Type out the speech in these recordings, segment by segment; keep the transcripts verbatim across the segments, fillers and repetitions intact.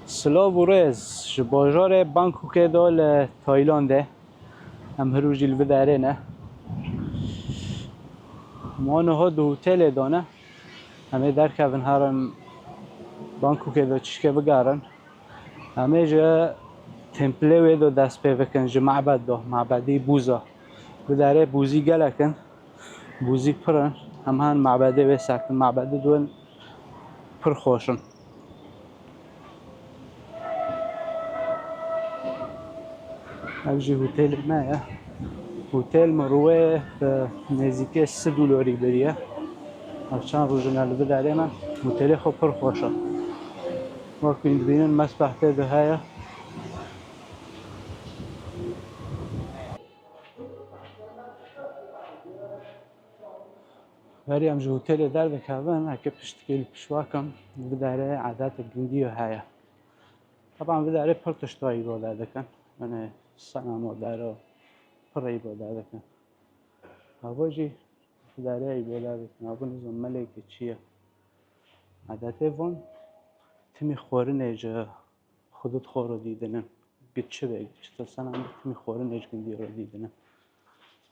Silav û rêz ji bajarê Bangkokê de li Taylandê. Em hirû jî li vê derê ne. Ma niha di hotelê de ne. Em ê derkevin herin Bangkokê de çişkê bigerin. Em ê ji templê wê de dest pê bikin, ji mebed de, mebedî Bûza. Vê derê bûzî gelek in. Bûzî pir in. Em han mebedê wê sekin. Mebedê dûn pir xweş in. Ev jî hotelê me ye. Hotel min rûyê bi nêzîkê sed dolorî biriye. Ev çend roj in li vê derê me. Hotelê xwe pir xweş e. Wek hûn dibînin, mesbeh tê de heye. Berî em ji hotelê derdikevin, heke piştikê li pişwa kim, vê derê edetek gindiyo heye. Teban vê derê pir tişta îbade dikin. Yanî senamo dero pir îbade dikin. Hava jî vê derê îbade dikin. Hava nizam meleke çi ye. Edetê van timî xwarinê ji Xwedî xwe re dîdinin. Gi çi be, gi çi tilsena min timî xwarinê ji gindiya re dîdinin.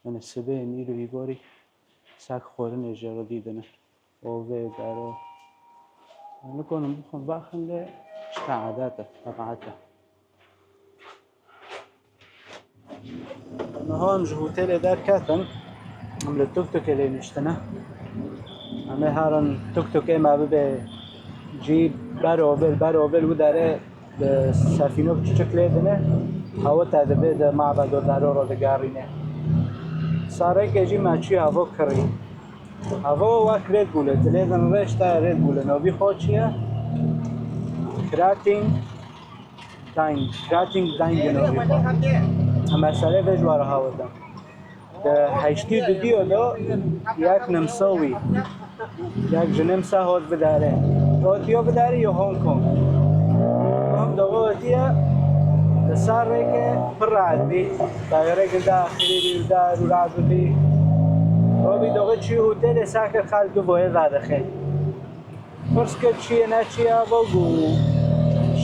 Yanî sibê nîro îgorî sek xwarinê jê re dîdinin. Ovê, dero. Nikonin bixwin vexin lê çita edet e, tebiet e. Niha em ji hotelê derketin, em li tuktukê lê niştine. Em ê herin tuktukê me bibe cî ber ovil, ber ovil wî derê bi sefîno biçûçik lê dine. Hewa te dibe di mabed û dero re digerîne. Sarêkê jî me çû hewa kirî. Hewa wek Red Bull e, tu lê din rêş te Red Bull e. Novî xwe çi ye? Krating Dang, Krating Dang in û wî xwe. Em meselê vê ji we re hawirdan. Di heştî û du diyo de yek nimsa wî, yek ji nimsa hot bidarê. Hot yo bidarê yo Hong Kong. Hong Kong otiye, di ser rêke pir rahat bî. Tayarê ginda axirî bî, dar û rahat bî. Robî doxê çi hotelê sake xelk du boye vadixê. Pirs kir çi ye ne çi ye, vo gu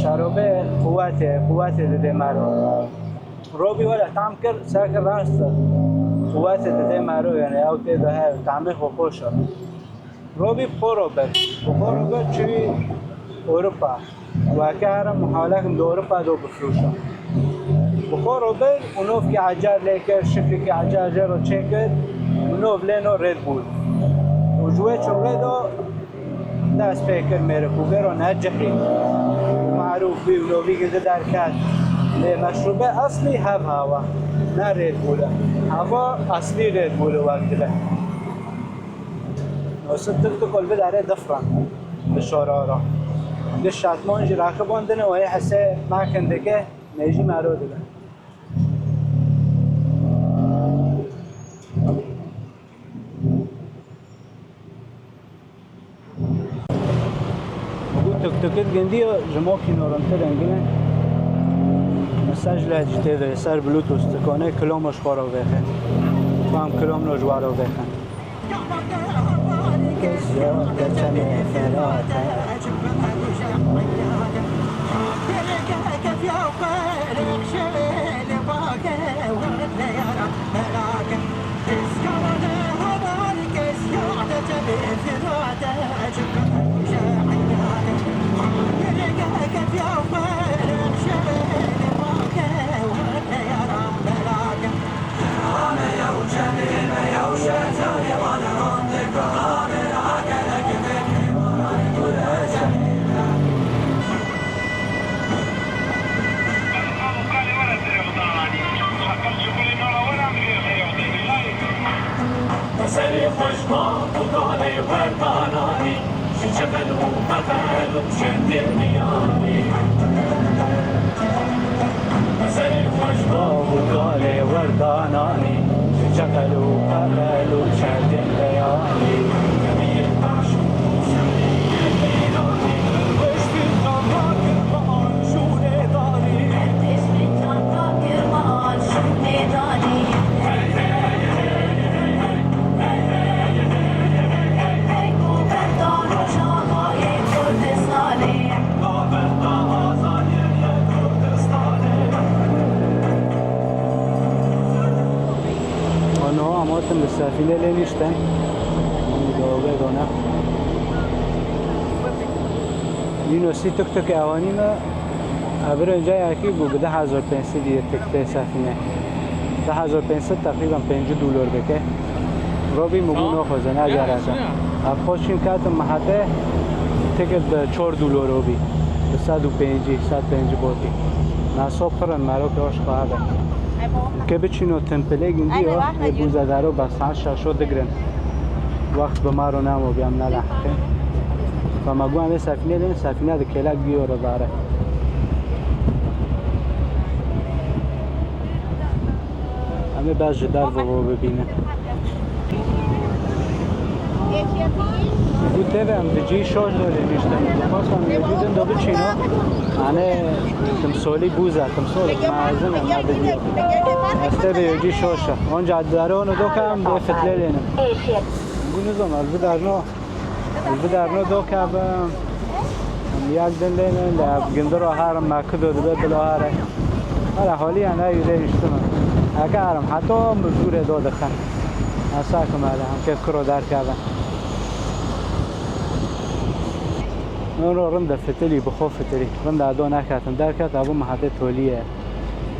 şerobe quwet e, quwetê dide mero. Robî wele tam kir, seke rast e. Quwetê dide mero, yani ew tê de heye, tamê xwe xweş e. Robî bi xwe re bir, bi xwe re bir çû Ewropa. Weke here muhalek di Ewropa de bifroşe. Bi xwe re bir û novkî ecar lê kir, şifrîkî ecar jê re çêkir û nov lê no Red Bull. Û ji wê çû re de dest pê kir mêrik û vê re necihî. Marûf bî û novî girdi derket. Lê meşrûbe eslî hev hava. Ne Red Bull e. Hava eslî Red Bull e wek dibe. Nosib tuk tuk ol bidare difran. Bi şorara. Di şatman jî raxibandine û ê hesê makin dike, mêjî mero dibe. Got tuktukit gindiyo ji mokîno rintir rengine. Mesaj lehcî tê de ser Bluetooth dikane kilamo ji xwe re vêxe. Tam kilamo ji we re vêxe. Li sefîne lê niştin. Dawbe dona. Yunusî tuk tuk ewanî me. Evir önce yakî bû bi du hezar pênc sed diye tek tê sefîne. Du hezar pênc sed teqrîben pêncî dolar bike. Robî min bû noxoze, ne gereke. Ev xwe çîn katim mehete tiket bi çar dolar robî. Bi sed û pêncî, sed pêncî botî. Naso pirin, merokê hoş xwe hebe. Ke biçîno tempelê gundiyo, ê bûzedaro bes saet şeşo digrin. Wext bi maro namo biyam nela heqê. Fema guan vê sefîne lê sefîne di kêlek giyo re dare. Em ê bes ji derve ro bibînin. Ku teve em di cî şoş do lê niştin. Dixwastan yê cî din do biçîno. Ane timsolî bûza, timsolî mezin em ne bidiyo. Ez teve yê cî şoş e. Onca dare onu doka em dê fitlê lênin. Gunizom ez bidarno. Bidarno doka bi. Em yak din lêne, le gindiro harim, me kido dibe bilo hare. Hala holiya ne yüre iştimi. Eke harim, hato mizure do dixin. Asa kim hele, em ke kuro derkeve. Noro rinde fitili, bixo fitili. Rinde do nekatin derket, abu mahate toliye.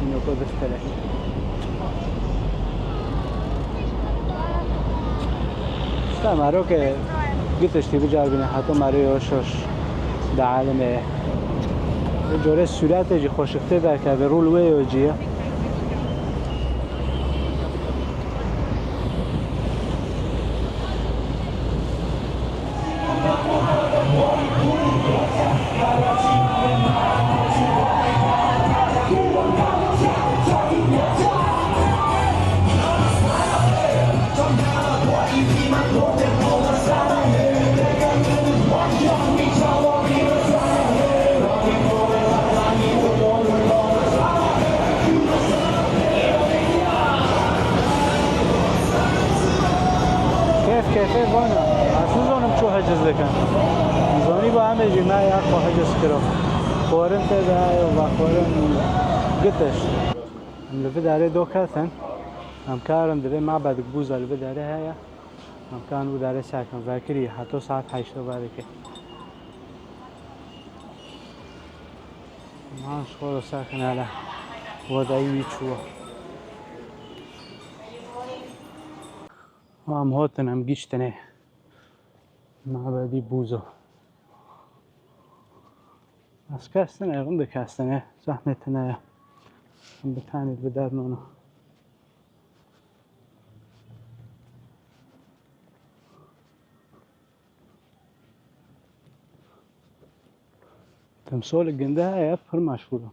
Ino ko distele. Îşte mero ke gitiştî bicar bîne heto mero yo şoş di alemê. Bi corê sûretê jî xweşik tê derkeve, rûl wê yo cî ye. Kêf kêfê vana. Ez nizanim ço heciz dikin. Zanî ba em ê jî me ya xwe heciz kiro. Xwarin tê de heye, vexwarin gitiş. Em li vê derê do ketin. Em karin divê mabedek bûza li vê derê heye. Em karin wî derê serkin. Vekirî heto saet heştê vedike. Man ji xwe re serkin hele. Wedayî wî çû. Em hotin, em giştine. Mabedî bûzo. Ez kestine, rindek kestine. Zehmet tine ye. Em bi tenê bi dernona. Timsolê ginde heye, pir meşhûr e.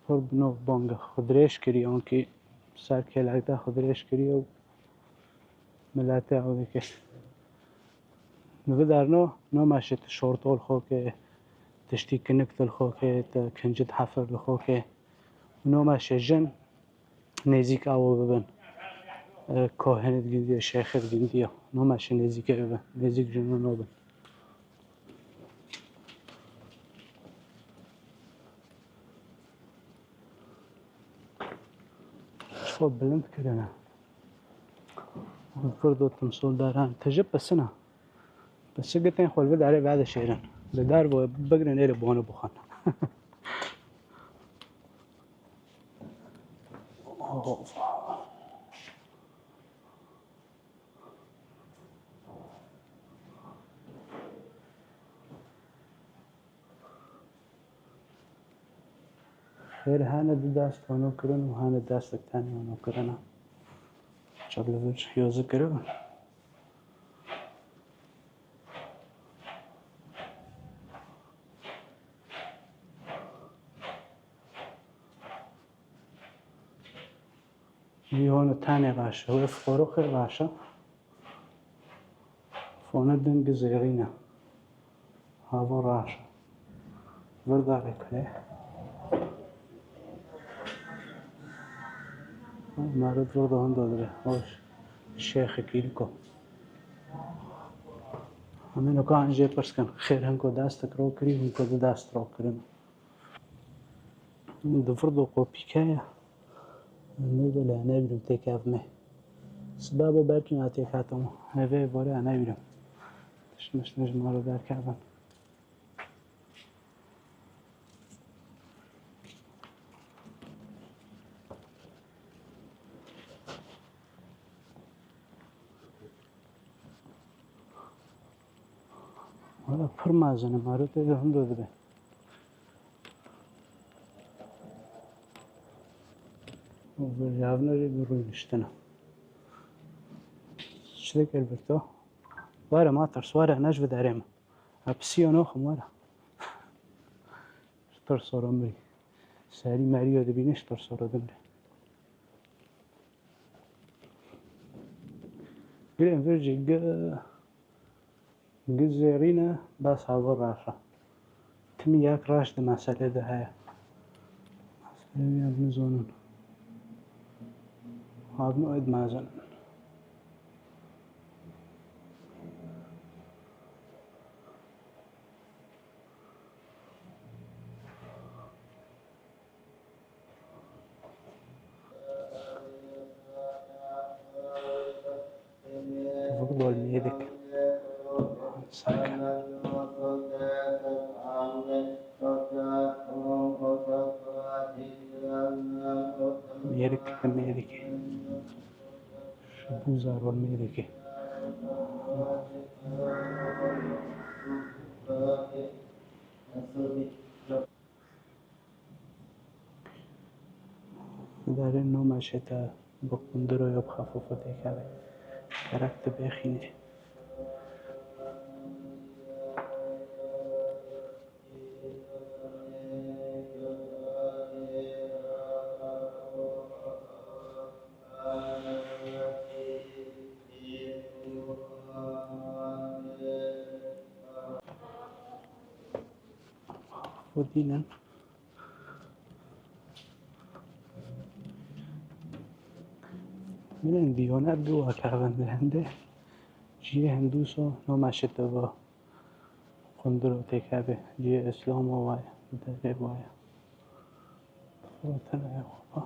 Pir bi nav bang e. Xwe dirêj kiriye, ankî ser kêlek de xwe dirêj kiriye û miletê ew dike. Li vê derno, nomeşê tu şortol xwe ke, tiştî kinik tu li xwe ke, tu kincit hefir li xwe ke. Nomeşê jin, nêzîk awo bibin. E, kohenê di gindiya, şêxê di gindiya. Noma şi nêzîkê bibin. Nêzîk jino nobin. Xwe bilind kirine. Vir do timsoldaran. Tije pisina. Pisi gitên xwe li vir darê vedişêrin. Li dar bo bigrin êrê bonu bixwin. Xêr hene du dest hano kirin û hene destek tenê hano kirine. Çap li vir yozi kiribin. Wî hone tenê raşe, wê fixoro xêr raşe. Fone ding zêrîne. Hava raşe. Vir darê kule. Meret vir da hunda dire. Hoş. Şêxê kîriko. Em ê nuka jê pirs kin. Xêr hin ku destek ro kirî, hin ku du dest ro kirin. Di vir do qopîke ye. Nê bile, ne bileyim, têkevme. Sibe bo berkî me têk hatim. Hevê vore newîrim. Tişt mişt ji mala derkevin. Wala pir mezin e, marûtê de hindo dibe. Û bi javnerê bi rûniştine. Çi dikir vir to? Were ma tirs, were, ne ji vê derê me. Hepsiyo noxim, were. Ji tirso re mirî. Serî merîyo dibîne, ji tirso re dimre. Girên vir jî gi-, gi zêrîne, bes hevor reş e. Timî yek reş di meselê de heye. Meselê wî em nizonin. Havno êd mezin. Vuk dol mêrik. Sak. Mêrik, mêrik. Şu bûza rol mêrikê. Darên no meşê te bi qundiro ya bi xefûfa têkeve. Kerek dibêxîne. Xwedînin. Min diyone bi wekevin di hindê. Cihê Hindûso no meşitova. Qundiro têkevê. Cihê Îslamo waye. Derê waye. Xwetine ya xwe.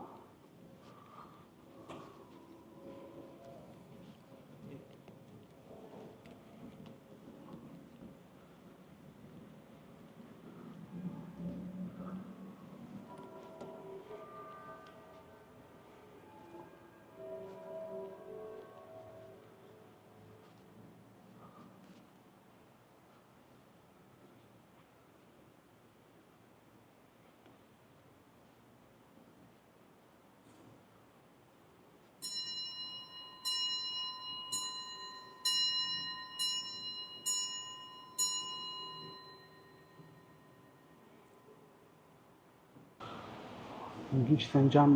Gişt encam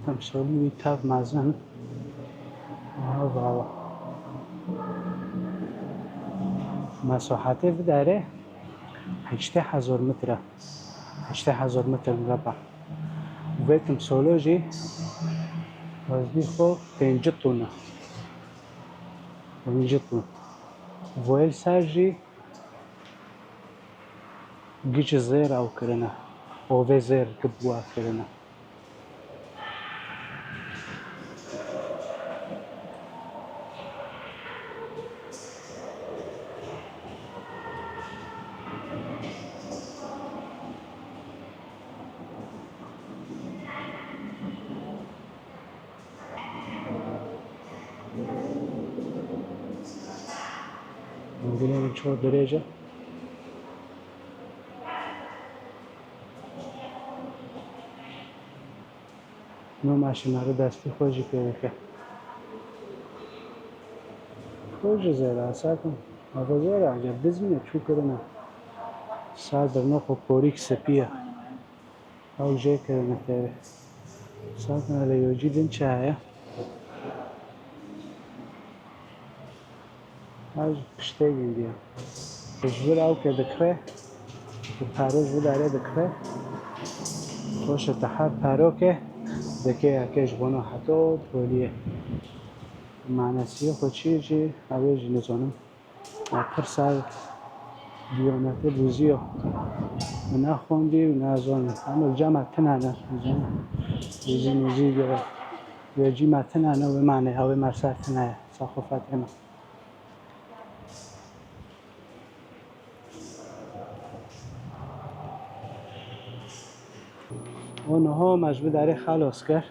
temsolî wî tev mezin. Aha, bravo. Mesahetê vî derê heştê hezar metre. Heştê hezar metre mureba. Vê timsolo jî weznî xwe pêncî ton e. Pêncî ton. Vê li ser jî giç zêr ew kirine. Ovê zêr kib wa kirine. Gulên çok dirêj e. No meşê merî destî xwe jî pê dike. Xwe jî zêr e, sakin. Eve zêr e, eger dizîne çû kirine. Sar birno xwe korîk spî ye. Ew jê kirine tevê. Sakin, hele yocî din çi heye? Her piştê gindiye. Ji vir ew ke dikre, bi paro ji vir dare dikre. Xweş e, te her paro ke dike yeke ji bona heto poliyê. Manesiye xwe çi jî, ew ê jî nizanim. Ew pir ser diyonetê bûziyo. Û ne xwendî û ne zanî. Em li cem me tune ne. Bûzî, bûzî, bûzî gere. Wê cî me tune ne, wê mane, ha wê me ser tune ye. Saxo Fatê me. Û niha me ji vê derê xelas kir.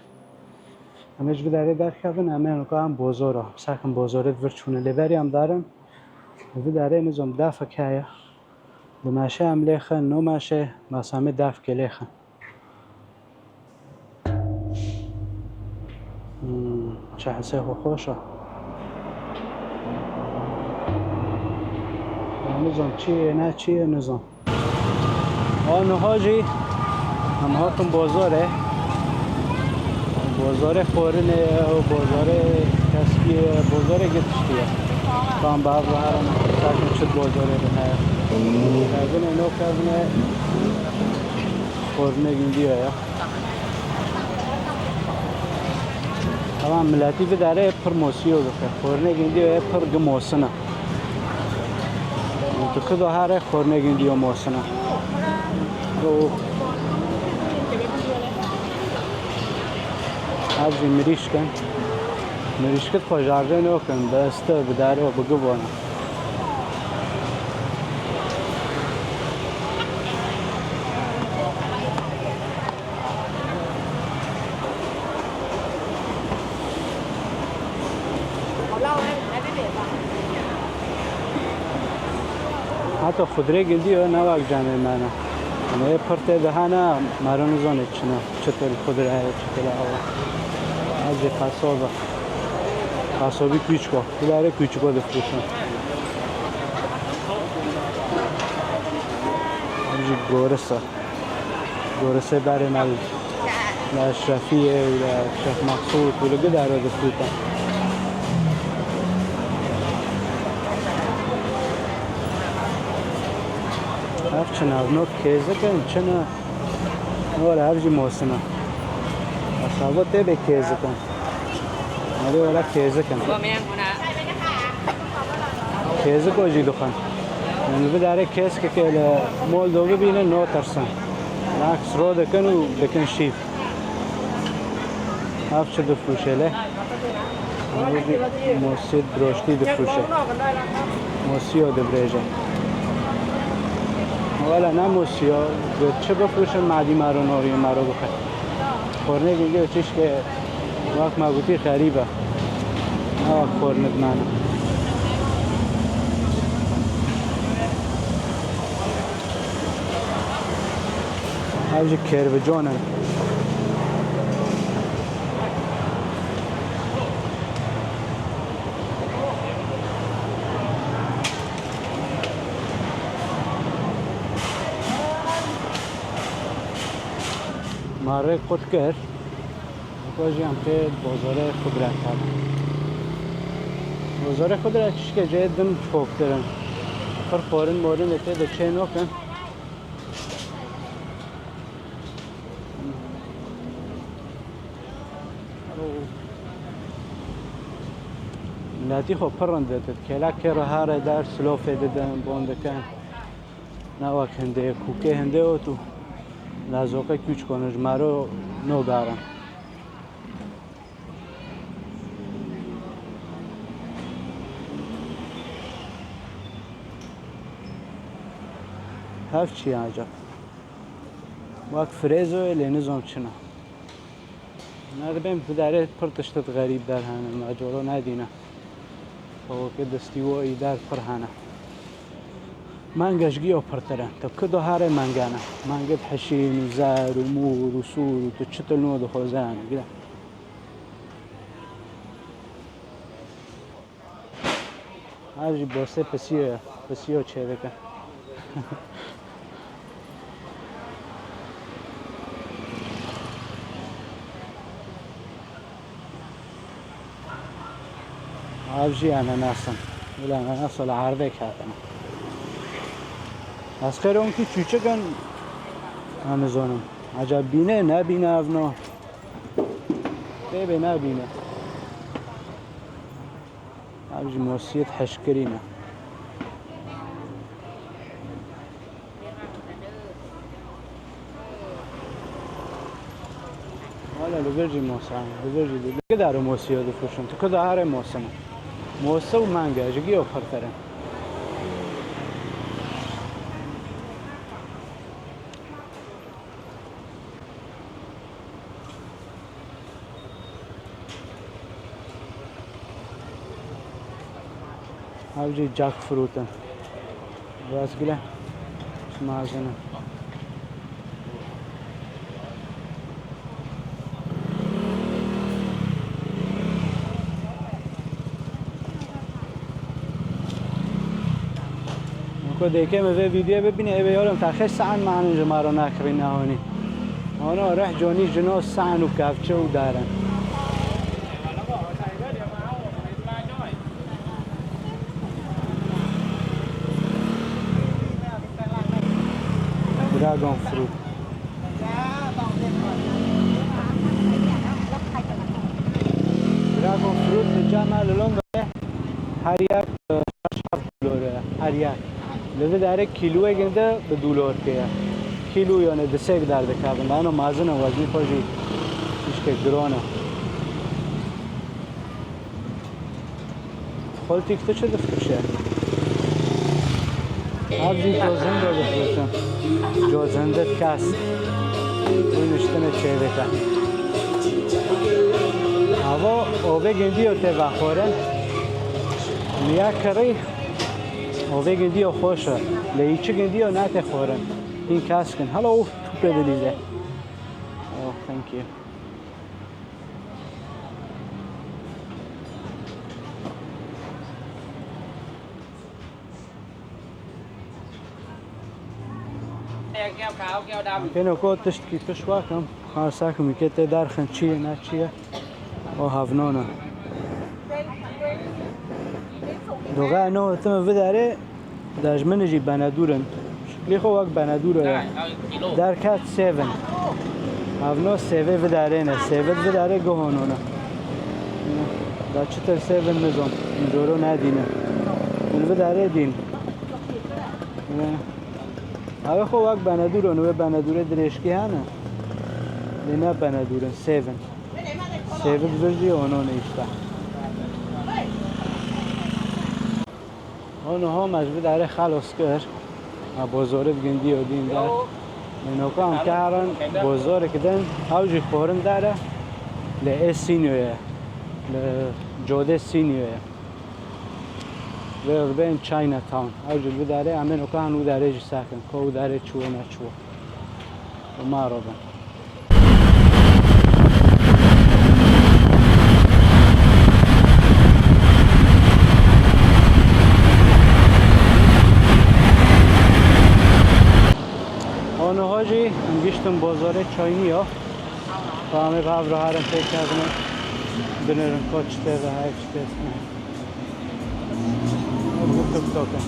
Em ê ji vê derê derkevin, em ê nika em bozora. Em sakin bozorê di vir çûne. Lê berî em derin, li vê derê nizam defek heye. Di meşe em lê xin, no meşe, bes em ê defkê lê xin. Hmm, çi hesê xwe xweş e. Ya nizam çi ye, ne çi ye, nizam. A niha jî em hatin bozorê. Bozorê xwarinê ye û bozorê keskî ye, bozorê gitiştî ye. Tam bi hev ve herin, sakin çi bozorê din heye. Kevine, no kevine. Xwarinê gindiya ya. Tamam, miletî vê derê pir mosiyo dike. Xwarinê gindiya ya pir gi mosin e. Tu kido here xwarinê gindiya mosin e. Ev jî mirîşk in. Mirîşkit xwe jardê nokin, bi iste, bi dero, bi gi bone. Heta xudrê gindî yo ne wek cemê me ne. Yanî ê pir tê de hene, mero nizanê çi ne. Çi til xudre heye, çi til awa. Ez jî qesob e. Qesobî kûçik o. Dilare kûçik o difroşin. Em jî goris e. Gorisê berê me li Eşrefiyê û li Şêx Meqsûd û li Gidero difrûtin. Ev çi ne? Ev no kêzik in, çi ne? Wele ev jî mosin e. Aşağı tê bê kêzik in. Erê wele kêzik in. Kêzik o jî dixwin. Em li vê derê kêzkekê li mol do bibînin, notirsin. Bilaks ro dikin û dikin şîv. Ev çi difrûşe lê? Ev jî mosiyê droştî difrûşe. Mosiyo dibirêje. Wele ne mosiyo, bi çi bifrûşin, madî mero norî mero bixin. Xornê gingê çişkê Wek me gotî xerîb e. Ne wek xornik me ne. Ev jî kêrvican in. Me rê qut kir. Nika jî em tê bozorê Xudret hat. Bozorê Xudret çişkê cihê din çoktir in. Pir xwarin morin ê tê de çê nokin. Miletî xwe pir rind didin. Kêlek kê re here der, silofê didin, bon dikin. Ne wek hindê, kûkê hindê ot û lezoqê kûç konin ji mero nogarin. Hev çi ye acaba? Wek frêzo ye lê nizom çi ne. Ne dibêm tu derê pir tiştê xerîb derhene, me coro nedîne. Tawokê distî wo î der pir hene. Menge ji giyo pirtir in. Tu kido herê menge ne. Menge bi hişîn û zer û mûr û sûr û tu çi tu nû dixwaze yani. Gire. Ev jî bosê pisiyo ye. Pisiyo çêdike. Ev jî enenas in. Wila enenas li erdê ketine. Ez xêr on kî çûçik in, em nizonim. Ecab bîne, nebîne ev no. Tê bê nebîne. Ev jî mosiyet heşkirî ne. Li vir jî mosa, li vir jî dî. Gidar û mosiyo difroşin. Tu ku dahare mosin. Mose û mange, ji giyo pirtir in. Ev jî jackfruit in. Rastgile. Çima jin in. Ku dêke me vê vîdyoyê bibîne, ê vê yarim ta xê saen manin ji ma re nakirî nahonî. Ono reh conî jino saen û kevçe û darin. Dragon fruit. Dragon fruit li cem me li Londonê her yek, e, şeş heft dolor e, her yek. Li vî derê kîloyê ginde bi dolor tê ye. Kîlo yani disek derdikevin. Dano mezin e, wezî xwe jî tiştek giron e. Xoltîk tu çi difroşe? Ev jî cozinde difroşin. Cozinde kes. Wî niştine çêdike. Ava ovê gindiyo tê vexorin. Niya kirî ovê gindiyo xweş e. Lê îçi gindiyo nate xorin. Hîn kes kin. Hala û tûpê dilîze. Oh, thank you. Pêno ko tiştkî piş wakim, xasa kim ke tê derxin çi ye, ne çi ye. O hevnona. Doğa no timi vidare. Dajminê jî benedûr in. Şiklê xwe wek benedûr e. Derket sêv in. Evno sêvê vidarê ne. Sêvê vidarê guhonona. Da çitir sêv in nizom. Min coro nedîne. Min vidarê dîn. Ev xwe wek benedûr in. Wê benedûrê dirêjkî hene. Lê ne benedûr in. Sêv in. Sêvê vir jî onone işte. Ho niha me ji vî derê xelos kir. Me bozorê digin dîyo dîn der. Lê noka em kerin bozorek din, ew jî xorin der e. Lê ê Sînyo ye. Li codê Sînyo ye. Vê ribên Chinatown. Ew jî li vî derê, em ê noka hin wî derê jî sekin. Ko wî derê çiwo neçiwo. Û ma robin. Aniha jî em giştin bozarê çayniya. Tamê bi hev re herin pêk kevin. Binêrin ka çi tê ve, hey çi tê. Bu TikTok e.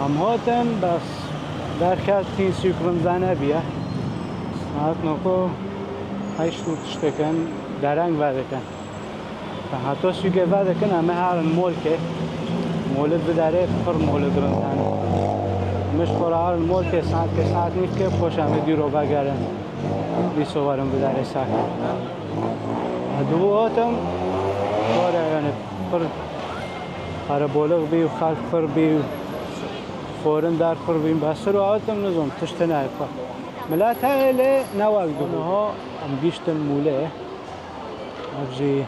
Em hatin, bes derketîn, sûk rind venebîye. Saet noko heşt û tiştekin dereng vedikin. Heta sûkê vedikin, em ê herin molkê. Molê vî derê pir molê rind hene. Em ê ji xwe re herin molkê, saetkê, saet nîvkê, paş em ê dîro vegerin. Dîso werin vî derê sekin. Divû hatim, kare yani pir qerebolix bî û xelk pir bî û xorin der pir bîn. Bes siro hatim nizom, tişt hene xwe. Milet heye lê ne wek divû. Niha em giştin mûlê. Ev jî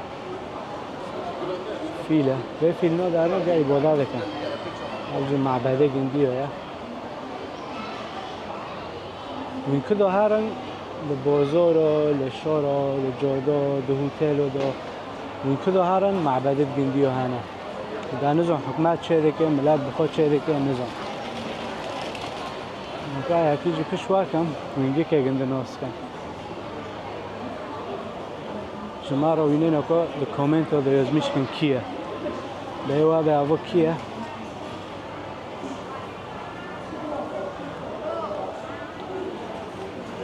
fîl e. Vê fîlino de herin vê îbada dikin. Ev jî mabedê gindiyo ye. Wînku de herin li bozoro, li şoro, li codo, di hotelo de. Wînku de herin mabedê gindiyo hene. Da nizom hikûmet çê dike, milet bi xwe çê dike, nizom. Nika yekî jî piş wakim, wîngikê gindi nos kin. Ji me re wînên ku di komento de yazmiş kin kî ye. Bê wa be avo kî ye?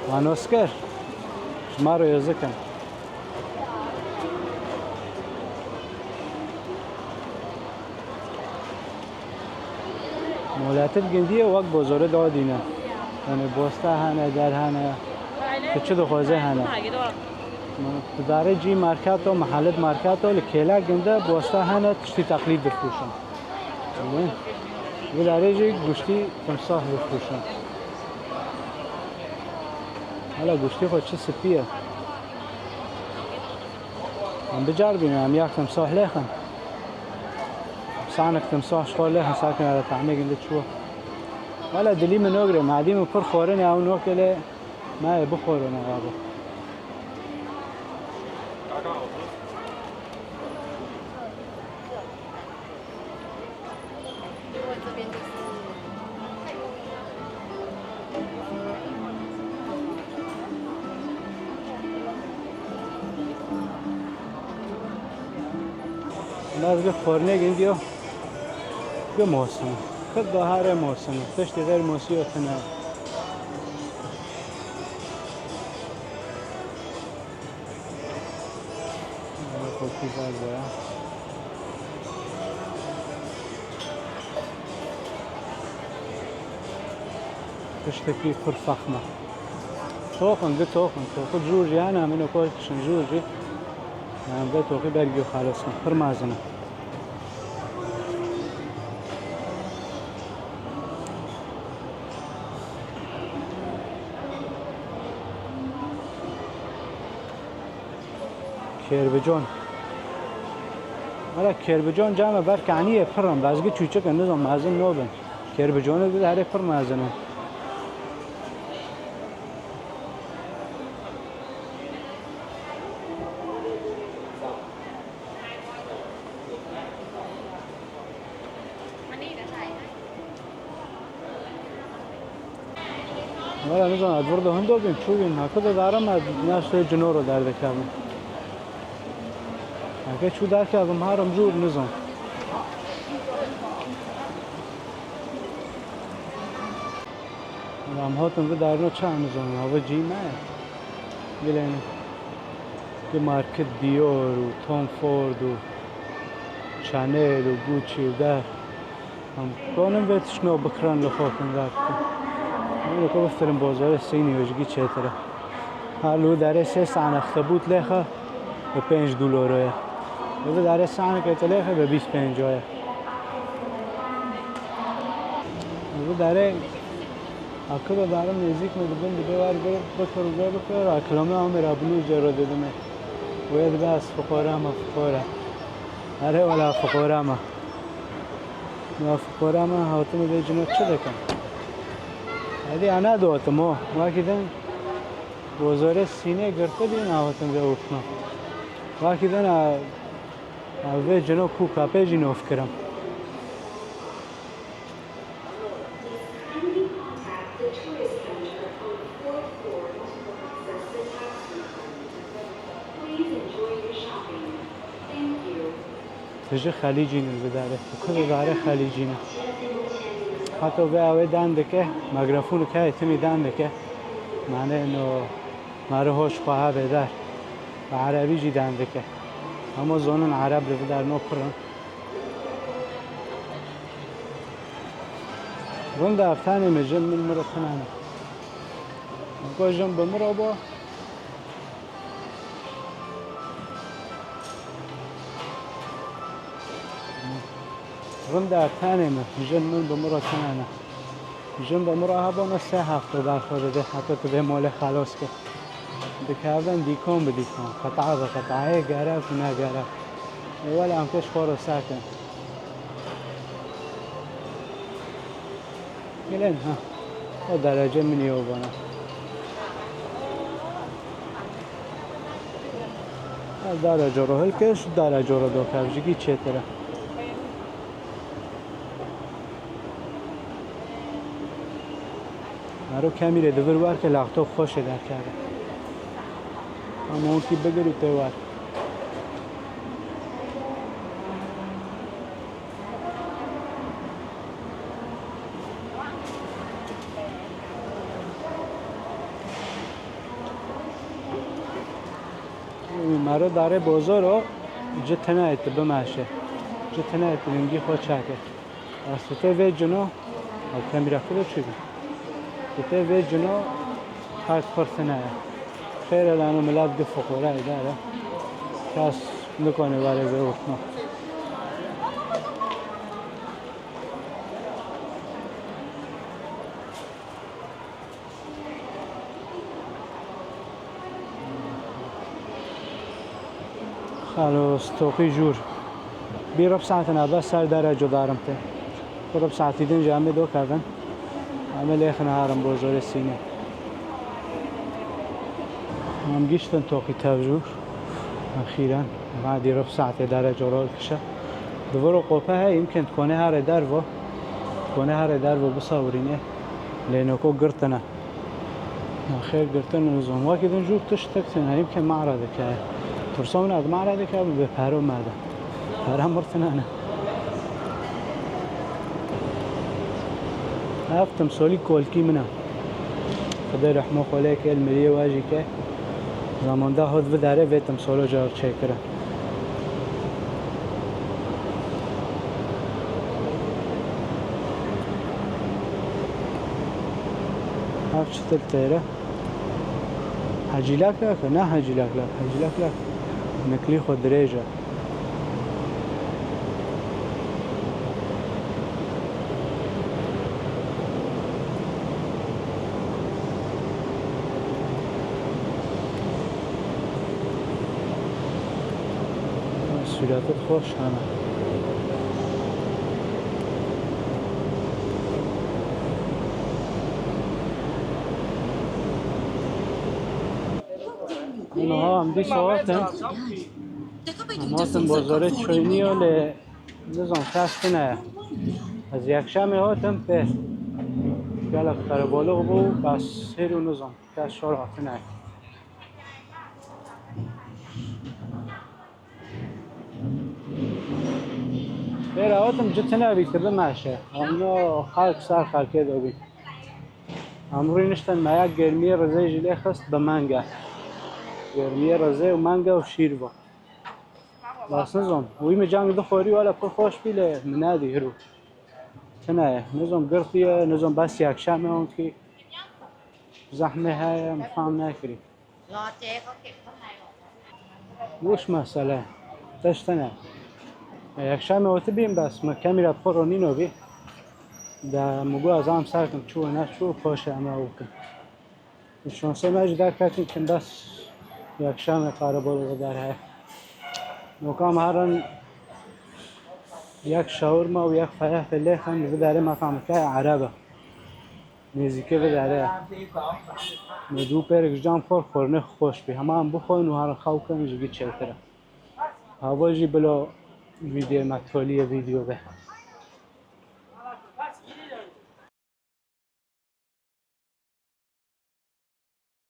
Wan osker. Ji me re yazı kin. Moletit gindiye wek bozore da dîne. Yani bosta hene, der hene. Tu çi dixwaze hene. Di darê cî marketo, mehalet marketo, li kêlek ginde bosta hene, tiştî teqlîd difroşin. Wî darê jî guştî timsah difroşin. Hala guştî xwe çi spî ye. Em bicaribînin, em yek timsah lêxin. Sanek timsah ji xwe lêxin, sakin hele tahmê ginde çû. Hala dilî min nogre, madî min pir xwarin ya ew nokê lê me bixwarin abi. Naz ge xornek indiyo. Ge mosim. Kı dahare mosim. Tiştî xêr mosiyo tine. Kokî zar boya. Tiştekî pir fexm e. Toxin, di toxin. Toxi cûr jî hene, min ê kol kişin cûr jî. Em vê toxî bergî xalis kin. Pir mezin e. Kêrbicon. Wala kêrbicon came ber kaniyê pir in. Bezgî çûçik in, nizam mezin nobin. Kêrbicon di herê pir mezin in. Wala nizam, ez vir de hindo bîm, çû bîm, heke de darim ez naştê cino ro derdikevim. Heke çû derkevim, harim jûr nizam. Em hatin vidarno çawa nizanim, hava cî me ye. Bilên, di market Dior û Tom Ford û Chanel û Gucci û der. Em konin vê tiştno bikirin li xwe kin ver bikin. Em ê ku biftirin bozorê sînî û ji gî çêtir e. Ha li derê sê sane xtebût lêxe bi pênc dolaro ye. Li vê derê saneke te lêxe bi bîst pênc ye. Li vê derê akide darim nêzîk me dibin dibê wer bikir û vê bikir, akilame amê ra binû jê re didime. Wê dibe ez fiqore me, fiqore. Erê wela fiqore me. Ya fiqore me, hatime vê cino çi dikim? Hadi ana dotim o. Wekî din bozorê sînê girtibî, nahatim vê ûtma. Wekî din a, a vê cino kû kapê jî nov kirim. Please enjoy your shopping. Thank you. Tije xelîcî ne li vê derê. Ku li derê xelîcî ne. Heta vê ew ê dan dike, mikrofon heye timî dan dike. Mane no, mare hoş xwe ha vê der. Bi erebî jî dan dike. Hema zonin ereb li vê der no pir in. Rind e, eftanê me jin min miro tinane. Ko jin bi miro bo. Rind e, tenê min, jin min bi min re tune ne. Jin bi min re hebûne sê hefte ber xwe dide, heta tu vê molê xelos kir. Dikevin dîkon bi dîkon, qeta bi qetayê, gerek û ne gerek. Ê wele em pêş xwe re sekin. Gelin, ha. O derece min yo bana. Ha, derece ro hilkeş, derece ro dokev, ji gî çêtir e. Mero kemî rê di vir wer ke laxto xweşê derkeve. Ama onkî bigir û tê wer. Mero darê bozor o, ci tine ye, tu bimeşe. Ci tine ye, tu hingî xwe çeke. Ez tu tê vê cino, ew kemîra xwe de çûbî. Tu tê vê cino, her pir tine ye. Xêr e, lano milet gi fuqara ye dare. Kes nikone were vê ortma. Xalo, stoqî jûr. Bî rib saetin a bes ser dere cudarim te. Rib saetî din jî em ê dokevin. Em ê lêxin harin bozorê sînê. Em giştin toqî tev jûr. Exîren. Vadî rib saetê dere coro kişe. Di vir û qope heye, yimkin dikone here dervo. Dikone here dervo bisawirîne. Lê noko girtine. Xêr girtin nizom. Wekî din jû tiştek tune, yimkin mara dike. Tirsa min ad mara dike, bi paro merde. Pera mirtine ne. Ev timsolî kolkî min e. Xwedê rehmo xwe lê ke, li miriyê we jî ke. Zamanda hot vidare vê timsolo car çêkire. Ev çitir têre? Hecîlak lak e? Ne hecîlak lak, hecîlak lak. Niklî xwe dirêj e. Sûretet xweş hene. Niha em dîsa hatin. Em hatin bozorê çoyniyo lê nizam kes tune. Ez yekşemê hatim pê. Gelek qerebalix bû, bes hêr û nizam kes şor hatine. Pêra hatim ci tine bî, tu bimeşe. Hemû xelk ser xelkê de bî. Em rûniştin me ya germiyê rizê jî lê xist bi menge. Germiyê rizê û menge û şîr bû. Bas nizom. Wî mi cang dixorî wele pir xweş bî lê min nedî hiro. Tine ye. Nizom girtiye, nizom bes yekşemê onkî. Zehmê heye, em fam nekirî. Wiş mesele. Tiştine. Yekşemê oti bîm bes, mi kemî re bi xwe ronîno bî. De mi got ez am serkim çû ne çû, paşê em ê ew bikin. Şansê me jî derketin kim bes yekşemê qerebalixê derheye. Noka me herin yek şawirma û yek feyehfê lêxin li vî derê me fam dike ereb e. Nêzîkê vî derê ye. Me dû pêrik ji can xwar xwarinê xweş bî. Hema em bixwin û herin xew kin ji vî çêtir e. Hava jî bila vîdyoyê me toliyê vîdyo be.